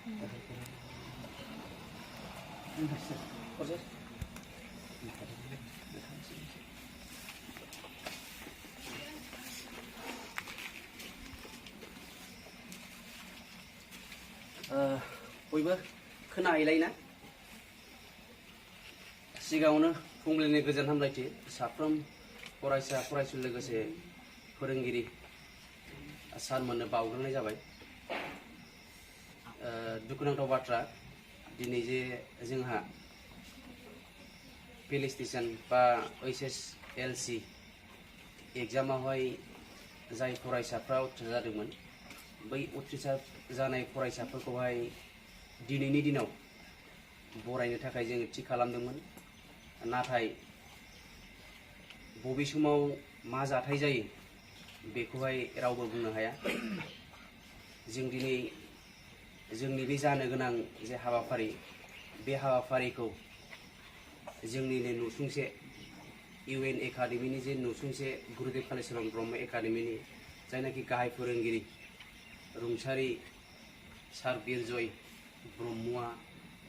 बयबो खोनाहैलाय ना सिगाङावनो फुंबिलिनि गोजोन हामलायथि साफ्रोम फरायसा फरायसुलि लोगोसे फोरोंगिरि सारमोननो बावग्रोनाय जाबाय। दुखुनांथाव बाथ्रा दिनै जे जोंहा फेलिसिटेसन बा HSLC एग्जामावहाय जाय फरायसाफ्रा उथ्रिसार जादोंमोन बै उथ्रिसार जानाय फरायसाफोरखौहाय दिनैनि दिनाव बरायनो थाखाय जों थि खालामदोंमोन। नाथाय बबे समाव मा जाथाय जायो बेखौहाय रावबो बुंनो हाया। जों दिनै जोंनि बे जानो गोनां जे हाबाफारि बे हाबाफारिखौ जोंनिनो नसुंसे UN एकाडेमिनि जे नसुंसे गुरुदेव कालिचरण ब्रह्म एकाडेमिनि जायनाखि गाहाय फोरोंगिरि रुंसारि सार बिरजय ब्रह्मआ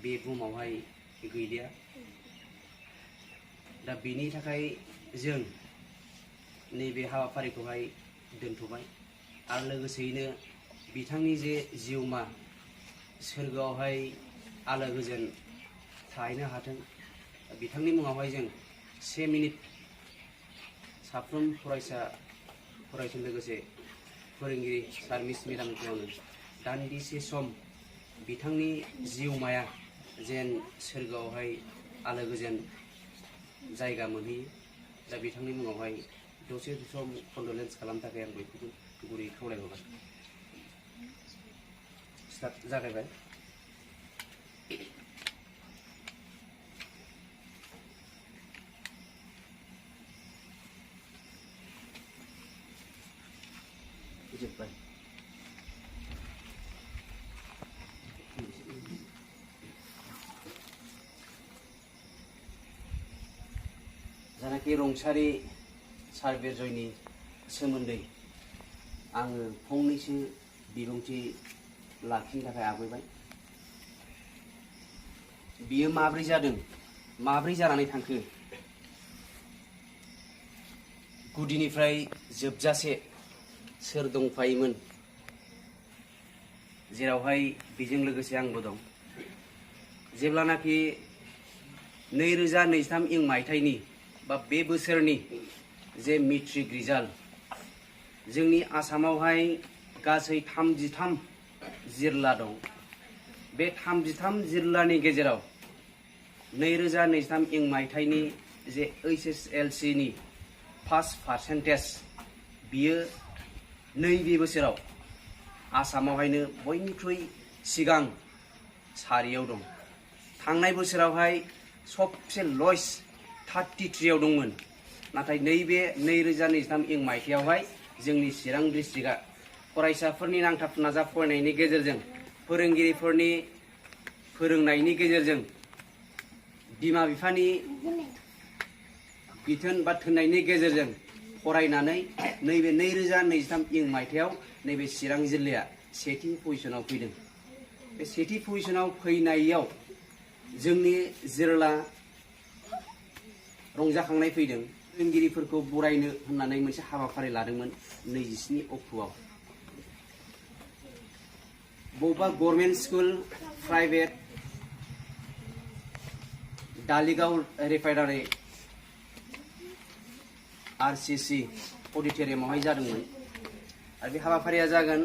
बे बुहुमावहाय गैलिया। दा बेनि थाखाय जों नैबे हाबाफारिखौहाय दोनथ'बाय आरो लोगोसेयैनो बिथांनि जे जिउमा सोरगोआवहाय आलो गोजोन थाहैनो हाथों बिथांनि मुङावहाय जों 1 मिनिट साफ्रोम फरायसा फरायसुलि लोगोसे फोरोंगिरि सार मिस मेडामखौ दान्दिसे सम बिथांनि जिउमाया जेन सोरगोआवहाय आलो गोजोन जायगा मोनहैयो दा बिथांनि मुङावहाय दसे सम कन्डलेन्स खालामनो थाखाय आं बयखौबो गुरै खावलायहरबाय। स्टार्ट जागायबाय। जोब्बाय। जानाखि रुंसारि सार बिरजयनि सोमोन्दै आङो फंनैसो बिबुंथि लाखिनो थाखाय आबोबाय। बियो माब्रै जादों माब्रै जानानै थांखो गुदिनिफ्राय जोबजासे सोर दंफायोमोन जेरावहाय बेजों लोगोसे आंबो दं। जेब्लानाखि 2023 इं मायथाइनि बा बे बोसोरनि जे मेट्रिक रिजाल्ट जोंनि आसामावहाय गासै 33 जिल्ला दं। बे 33 जिल्लानि गेजेराव 2023 इं मायथाइनि जे HSLC नि पास पार्सेन्टेज बियो नैबे बोसोराव आसामावहायनो बयनिख्रुइ सिगां सारियाव दं। थांनाय बोसोरावहाय सबसे लयेस्ट 33 आव दंमोन। नाथाय नैबे 2023 इं मायथाइयावहाय जोंनि चिरां डिस्ट्रिक्टआ फरायसाफोरनि नांथाब नाजा फरायनायनि गेजेरजों फोरोंगिरिफोरनि फोरोंनायनि गेजेरजों बिमा बिफानि बिथोन बा थोननायनि गेजेरजों फरायनानै नैबे 2023 इं मायथाइयाव नैबे चिरां जिल्लाया सेथि पजिशनाव फैदों। बे सेथि पजिशनाव फैनायाव जोंनि जिल्ला रंजाखांनाय फैदों। फोरोंगिरिफोरखौ बरायनो होननानै मोनसे हाबाफारि लादोंमोन 27 अक्ट'आव। बबेबा government school private Daligaon refinery RCC अडिटरियामावहाय जादोंमोन आरो बे हाबाफारिया जागोन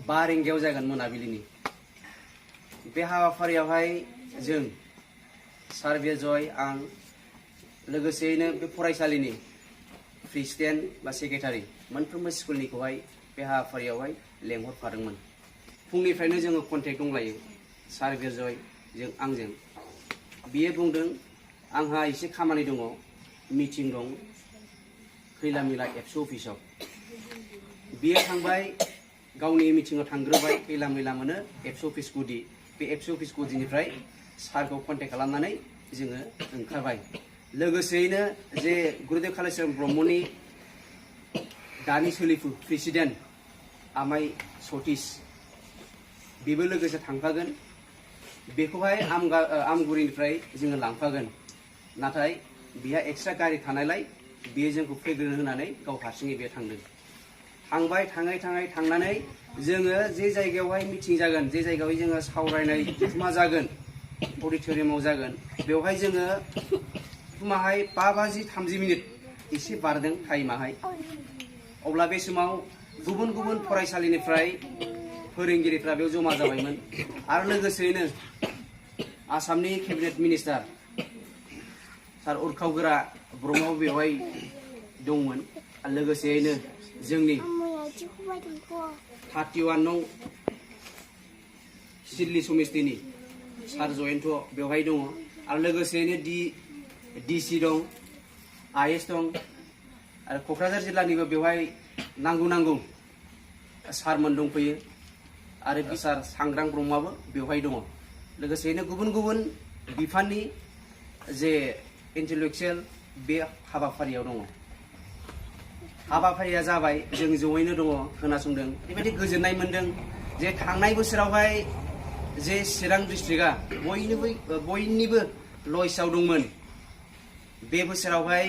5 रिंगायाव जागोन मोनाबिलिनि। बे हाबाफारियावहाय जों सार बिरजय आं लोगोसेयैनो बे फरायसालिनि प्रेसिडेन्ट बा सेक्रेटारि मोनफ्रोमबो स्कुलनिखौहाय बे हाबाफारियावहाय लेंहरफादोंमोन। फुंनिफ्रायनो जोङो कन्टेक्ट दंलायो सार बिरजय जों आंजों। बियो बुंदों आंहा एसे खामानि दङ मिटिं दं खैलामैला एबसु अफिसाव। बियो थांबाय गावनि मिटिंआव थांग्रोबाय खैलामैला मोनो एबसु अफिस गुदि। बे एबसु अफिस गुदिनिफ्राय सारखौ कन्टेक्ट खालामनानै जोङो ओंखारबाय। लोगोसेयैनो जे गुरुदेव कालिचरण ब्रह्मनि दानि सोलिफु प्रेसिडेन्ट आमाय सतीश बेबो लोगोसे थांफागोन बेखौहाय आमगुरिनिफ्राय जोङो लांफागोन नाथाय बिहा एक्सट्रा गारि थानायलाय बियो जोंखौ फैग्रोनो होनानै गाव हारसिङै बे थांदों थांबाय थांनानै जोङो जे जायगायावहाय मिटिं जागोन जे जायगायावहाय जोङो सावरायनाय जथुमा जागोन अडिट'रियामाव जागोन बेवहाय जोङो जथुमाहाय 5:30 एसे बारदों टाइमाहाय अब्ला बे समाव गुबुन गुबुन फरायसालिनिफ्राय फोरोंगिरिफ्रा बेयाव जमा जाबायमोन आरो लोगोसेयैनो आसामनि केबिनेट मिनिस्टार सार उरखावगोरा ब्रह्मआबो बेवहाय दंमोन आरो लोगोसेयैनो जोंनि 31 नं सिडली समिस्तिनि सार जयन्त बेवहाय दङ आरो लोगोसेयैनो डिसि दं आइएस दं आरो क'क्राझार जिल्लानिबो बेवहाय नांगौ सारमोन दंफैयो आरो सार सांग्रां ब्रह्मआबो बेवहाय दङ लोगोसेयैनो गुबुन गुबुन बिफाननि जे इन्टेलेक्चुयेल बे हाबाफारियाव दङ हाबाफारिया जाबाय जों जयैनो दङ खोनासंदों बेबायदि गोजोननाय मोनदों जे थांनाय बोसोरावहाय जे चिरां डिस्ट्रिक्टआ बयनिबो लयसआव दंमोन बे बोसोरावहाय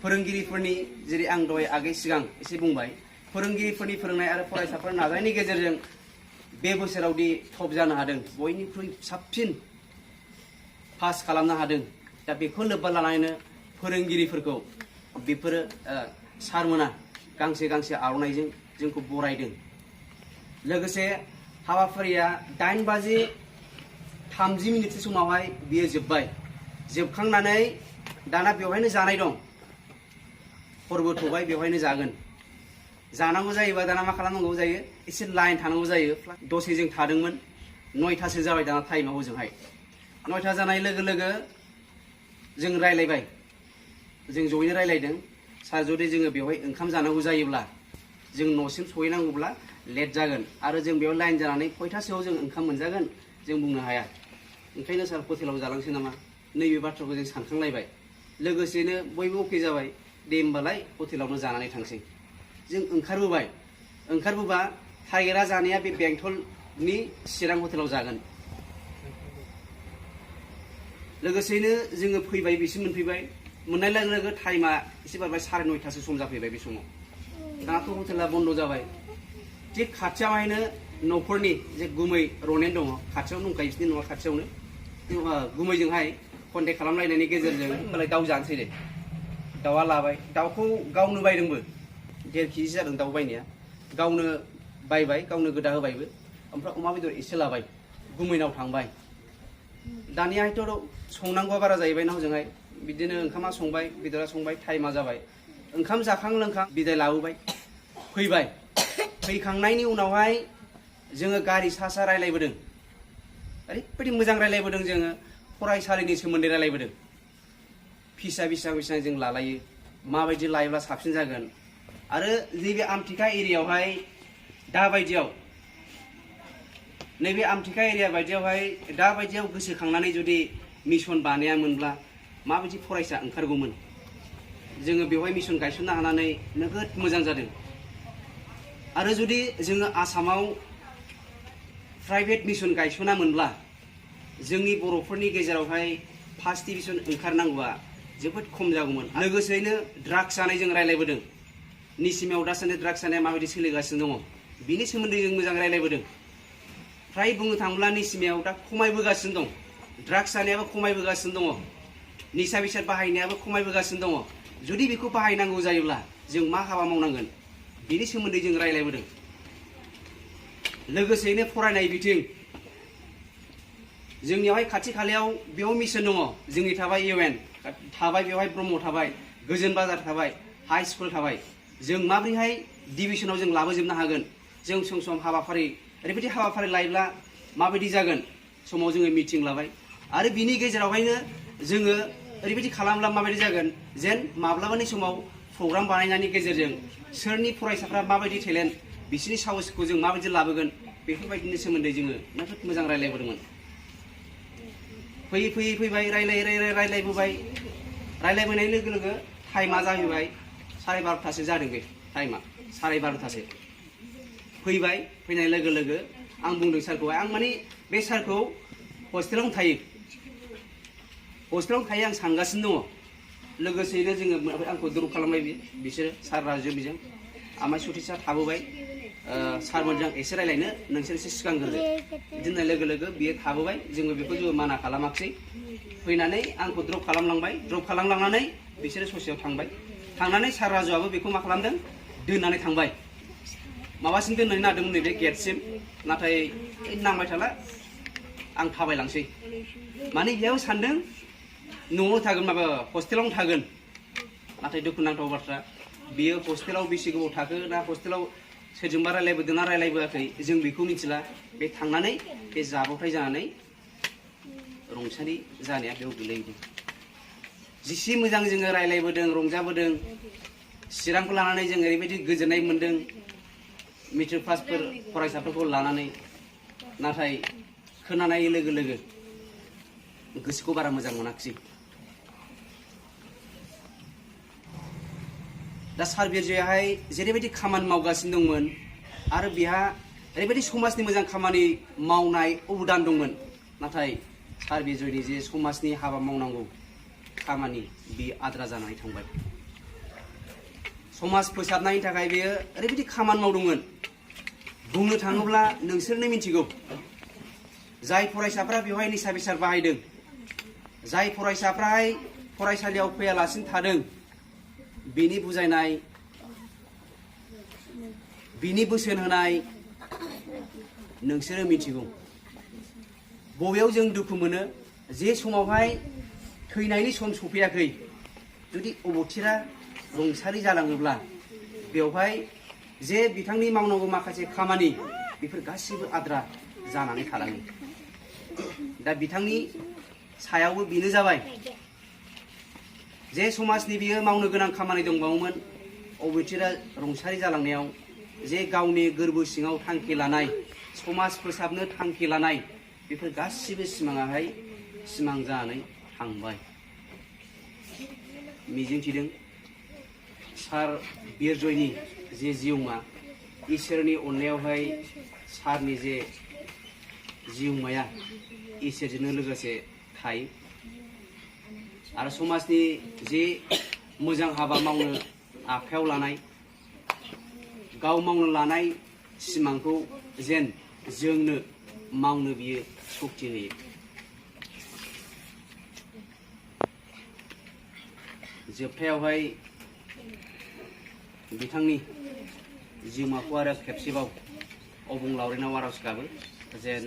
फोरोंगिरिफोरनि जेरै आं दहाय आगै सिगां एसे बुंबाय फोरोंगिरिफोरनि फोरोंनाय आरो फरायसाफोरनि नाजानायनि गेजेरजों बे बोसोरावदि टप जानो हादों बयनिख्रुइ साबसिन पास खालामनो हादों दा बेखौ लोब्बा लानानैनो फोरोंगिरिफोरखौ बेफोरो सारमोना गांसे आर'नाइजों जोंखौ बरायदों लोगोसे हाबाफारिया 8:30 समावहाय बियो जोबखांनानै दाना बेवहायनो जानाय दं हरबो थ'बाय बेवहायनो जागोन जानांगौ जायोबा दाना मा खालामनांगौ जायो एसे लाइन थानांगौ जायो दसे जों थादोंमोन 9थासो जाबाय दाना टाइमा हजोंहाय 9था जानाय लोगो जों रायलायबाय जों जयैनो रायलायदों सार जुदि जोङो बेवहाय ओंखाम जानांगौ जायोब्ला जों न'सिम सहैनांगौब्ला लेट जागोन आरो जों बेयाव लाइन जानानै खयथासोआव जों ओंखाम मोनजागोन जों बुंनो हाया ओंखायनो सार हटेलाव जालांसै नामा नैबे बाथ्राखौ जों सानखांलायबाय लोगोसेनो बयबो अके जाबाय दे होमबालाय हटेलावनो जानानै थांसै जों ओंखारबोबा टारगेटआ जानाया बे बेंटलनि चिरां हटेलाव जागोन लोगोसेनो जोङो फैबाय बिसिम मोनफैबाय मोननाय लोगो टाइमा एसे बारबाय 9:30 सम जाफैबाय बे समाव दाथ' हटेला बन्द जाबाय थिग खाथियावहायनो न'फोरनि जे गुमै रनेन दङ खाथियावनो दंखायो बिसिनि न'आ खाथियावनो गुमैजोंहाय कन्टेक्ट खालामलायनायनि गेजेरजों होमबालाय दाउ जानोसै दे दाउआ लाबाय दाउखौ गावनो बायदोंबो 1.5 केजि जादों दाउ बायनाया गावनो बायबाय गावनो गोदा होबायबो ओमफ्राय अमा बेदर एसे लाबाय गुमैनाव थांबाय दानियाथ' संनांगौआ बारा जाहैबाय ना हजोंहाय बिदिनो ओंखामा संबाय बेदरा संबाय टाइमा जाबाय ओंखाम जाखां लोंखां बिदाय लाबोबाय फैबाय फैखांनायनि उनावहाय जोङो गारि सा रायलायबोदों ओरैबायदि मोजां रायलायबोदों जोङो फरायसालिनि सोमोन्दै रायलायबोदों फिसा बेसेबां जों लालायो माबायदि लायोब्ला साबसिन जागोन आरो नैबे आमटेका एरियायावहाय नैबे आमटेका एरिया बायदियावहाय दाबायदियाव गोसोखांनानै जुदि मिशन बानायामोनब्ला माबायदि फरायसा ओंखारगौमोन जोङो बेवहाय मिशन गायसननो हानानै नोगोद मोजां जादों आरो जुदि जोङो आसामाव प्राइभेट मिशन गायसनामोनब्ला जोंनि बर'फोरनि गेजेरावहाय फार्स्ट डिभिजन ओंखारनांगौआ जोबोद खम जागौमोन लोगोसेयैनो ड्राग्स जानाय जों रायलायबोदों निसिमायाव दासान्दि ड्राग्स जानाया माबायदि सोलिगासिनो दङ बिनि सोमोन्दै जों मोजां रायलायबोदों फ्राय बुंनो थाङोब्ला निसिमायाव दा खमायबोगासिनो दं ड्राग्स जानायाबो खमायबोगासिनो दङ निसा बेसाद बाहायनायाबो खमायबोगासिनो दङ जुदि बेखौ बाहायनांगौ जायोब्ला जों मा हाबा मावनांगोन बिनि सोमोन्दै जों रायलायबोदों लोगोसेयैनो फरायनाय बिथिं जोंनियावहाय खाथि खालायाव बेयाव मिशन दङ जोंनि थाबाय UN थाबाय बेवहाय ब्रह्म थाबाय गोजोन बाजार थाबाय हाई स्कुल थाबाय जों माबोरैहाय डिभिजनाव जों लाबोजोबनो हागोन जों सम हाबाफारि ओरैबायदि हाबाफारि लायोब्ला माबायदि जागोन समाव जोङो मिटिं लाबाय आरो बिनि गेजेरावहायनो जोङो ओरैबायदि खालामब्ला माबायदि जागोन जेन माब्लाबानि समाव प्रग्राम बानायनायनि गेजेरजों सोरनि फरायसाफ्रा माबायदि टेलेन्ट बिसोरनि साहसखौ जों माबायदि लाबोगोन बेफोरबायदिनि सोमोन्दै जोङो नोगोद मोजां रायलायबोदोंमोन फैबाय रायलायबोबाय रायलायबोनाय लोगो टाइमा जाहैबाय 12:30 जादों बे टाइमा 12:30 फैबाय फैनाय लोगो आं बुंदों सारखौ आं माने बे सारखौ हस्टेलावनो थायो आं सानगासिनो दङ लोगोसेयैनो जोङो आंखौ द्रप खालामबाय बिसोरो सार राजु बिजों आमाय सतीशआ थाबोबाय सारमोनजों एसे रायलायनो नोंसोर एसे सिगांग्रोदो बिदिनो लोगो लोगो बियो थाबोबाय जोङो बेखौ जेबो माना खालामाखिसै फैनानै आंखौ द्रप खालामलांनानै बिसोरो ससेयाव थांनानै सार राजुआबो बेखौ मा खालामदों दोननानै थांबाय माबासिम दोननानै नादोंमोन नैबे गेटसिम नाथाय नांबाय थाला आं थाबायलांसै माने बेयाव सानदों न'आव थागोन माबा हस्टेलावनो थागोन नाथाय दुखुनांथाव बाथ्रा बियो हस्टेलाव बेसे गोबाव थाखो ना हस्टेलाव सोरजोंबा रायलायबोदों ना रायलायबोआखै जों बेखौ मिथिला बे थांनानै बे जाब्रबथाय जानानै रुंसारि जानाया बेयाव गोलैदों जिसि मोजां जोङो रायलायबोदों रंजाबोदों चिरांखौ लानानै जों ओरैबायदि गोजोननाय मोन्दों मेट्रिक पासफोर फरायसाफोरखौ लानानै नाथाय खोनानाय लोगो लोगो गोसोखौ बारा मोजां मोनाखिसै दा सार बिरजयाहाय जेरैबायदि खामानि मावगासिनो दंमोन आरो बिहा ओरैबायदि समाजनि मोजां खामानि मावनाय अबदान दंमोन नाथाय सार बिरजयनि जे समाजनि हाबा मावनांगौ खामानि बे आद्रा जानानै थांबाय समाज फोसाबनायनि थाखाय बेयो ओरैबायदि खामानि मावदोंमोन बुंनो थाङोब्ला नोंसोरनो मिथिगौ जाय फरायसाफ्रा बेवहाय निसा बेसाद बाहायदों जाय फरायसाफ्राहाय फरायसालियाव फैयालासिनो थादों बिनि बुजायनाय बिनि बोसोन होनाय नोंसोरो मिथिगौ बबेयाव जों दुखु मोनो जे समावहाय थैनायनि सम सफैयाखै जुदि अबथिरा रुंसारि जालाङोब्ला बेवहाय जे बिथांनि मावनांगौ माखासे खामानि बेफोर गासिबो आद्रा जानानै थालाङो दा बिथांनि सायावबो बेनो जाबाय जे समाजनि बियो मावनो गोनां खामानि दंबावोमोन अबथिरा रुंसारि जालांनायाव जे गावनि गोरबो सिङाव थांखि लानाय समाज फोसाबनो थांखि लानाय बेफोर गासिबो सिमाङाहाय सिमां जानानै थांबाय मिजिंथिदों सार बिरजयनि जे जिउमा इसोरनि अननायावहाय सारनि जे जिउमाया इसोरजोंनो लोगोसे थायो आरो समाजनि जे मोजां हाबा मावनो आखायाव लानाय गाव मावनो लानाय सिमांखौ जेन जोंनो मावनो बियो सक्ति होयो जोबथायावहाय बिथांनि जिउमाखौ आरो खेबसेबाव अबंलावरिनाव आरज गाबो जेन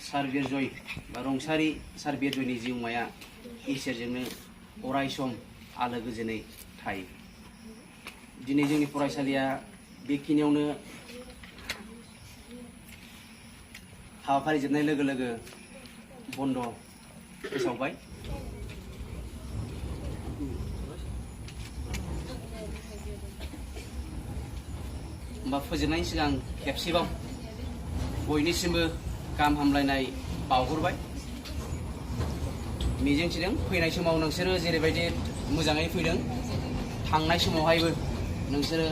सार बिरजय बा रुंसारि सार बिरजयनि जिउमाया इसोरजोंनो अराय सम आलो गोजोनै थायो दिनै जोंनि फरायसालिया बेखिनियावनो हाबाफारि जोबनाय लोगो लोगो बन्द फोसावबाय होमबा फोजोबनायनि सिगां खेबसेबाव बयनिसिमबो गाहाम हामलायनाय बावहरबाय मिजिंथिदों फैनाय समाव नोंसोरो जेरैबायदि मोजाङै फैदों थांनाय समावहायबो नोंसोरो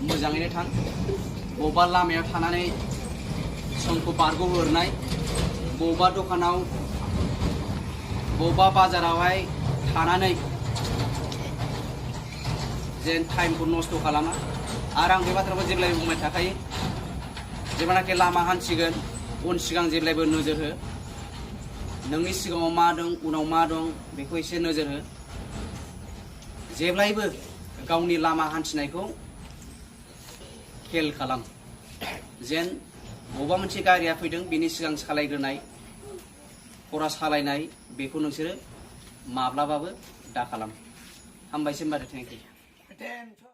मोजाङैनो थां बबेबा लामायाव थानानै समखौ बारग'होनाय बबेबा दखानाव बबेबा बाजारावहाय थानानै जेन टाइमखौ नस्थ' खालामा आरो आं बे बाथ्राखौ जेब्लायबो बुंबाय थाखायो जेब्लानाखि लामा हान्थिगोन उन सिगां जेब्लायबो नोजोर हो नोंनि सिगाङाव मा दं उनाव मा दं बेखौ एसे नोजोर हो जेब्लायबो गावनि लामा हान्थिनायखौ खेल खालाम जेन बबेबा मोनसे गारिया फैदों बिनि सिगां सालायग्रोनाय खरा सालायनाय बेखौ नोंसोरो माब्लाबाबो दा खालाम हामबायसै होनबा थेंक इउ